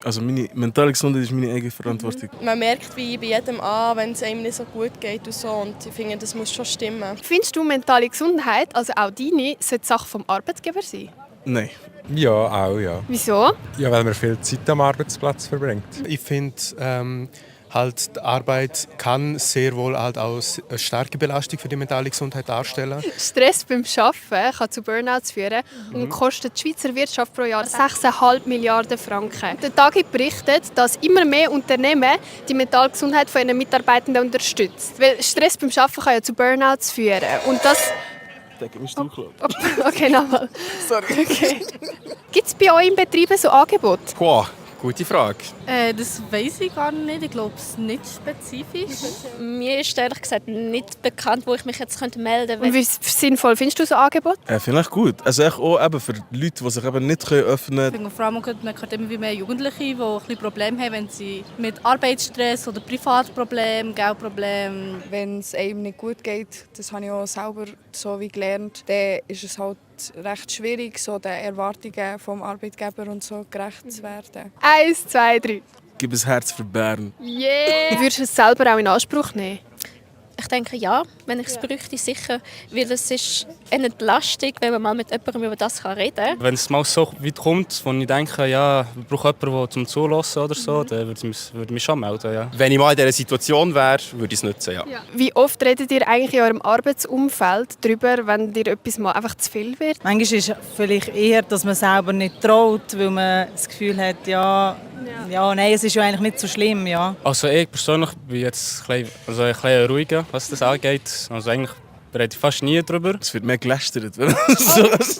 Also meine mentale Gesundheit ist meine eigene Verantwortung. Man merkt wie bei jedem an, wenn es einem nicht so gut geht und so. Und ich finde, das muss schon stimmen. Findest du, mentale Gesundheit, also auch deine, sollte Sache vom Arbeitgeber sein? Nein. Ja, auch, ja. Wieso? Ja, weil man viel Zeit am Arbeitsplatz verbringt. Ich finde, halt die Arbeit kann sehr wohl halt auch eine starke Belastung für die mentale Gesundheit darstellen. Stress beim Arbeiten kann zu Burnouts führen und kostet die Schweizer Wirtschaft pro Jahr 6,5 Milliarden Franken. Der Tagi berichtet, dass immer mehr Unternehmen die mentale Gesundheit von ihren Mitarbeitenden unterstützen. Weil Stress beim Arbeiten kann ja zu Burnouts führen. Und das... Okay, nochmal. Sorry. Okay. Gibt es bei euch im Betrieb so Angebote? Boah, gute Frage. Das weiss ich gar nicht. Ich glaube, es ist nicht spezifisch. Mir ist ehrlich gesagt nicht bekannt, wo ich mich jetzt melden Und könnte. wie sinnvoll findest du so Angebote? Vielleicht gut. Also auch eben für Leute, die sich eben nicht öffnen Ich können. finde vor allem, man hört immer mehr Jugendliche, die ein bisschen Probleme haben, wenn sie mit Arbeitsstress oder Privatproblemen, Geldproblemen. Wenn es einem nicht gut geht, das habe ich auch selber so wie gelernt, dann ist es halt recht schwierig, so den Erwartungen vom Arbeitgeber und so gerecht zu werden. 1, 2, 3. Gib ein Herz für Bern. Yeah! Würdest du es selber auch in Anspruch nehmen? Ich denke ja, wenn ich es bräuchte, sicher. Weil es ist eine Entlastung, wenn man mal mit jemandem über das reden kann. Wenn es mal so weit kommt, wo ich denke, ja, ich brauche jemanden, der zum Zuhören oder so, dann würde ich mich schon melden. Ja. Wenn ich mal in dieser Situation wäre, würde ich es nutzen, ja. Wie oft redet ihr eigentlich in eurem Arbeitsumfeld darüber, wenn dir etwas mal einfach zu viel wird? Manchmal ist es vielleicht eher, dass man selber nicht traut, weil man das Gefühl hat, ja, nein, es ist ja eigentlich nicht so schlimm. Ja. Also ich persönlich bin jetzt ein bisschen ruhiger, was das angeht. Also eigentlich rede ich fast nie darüber. Es wird mehr gelästert.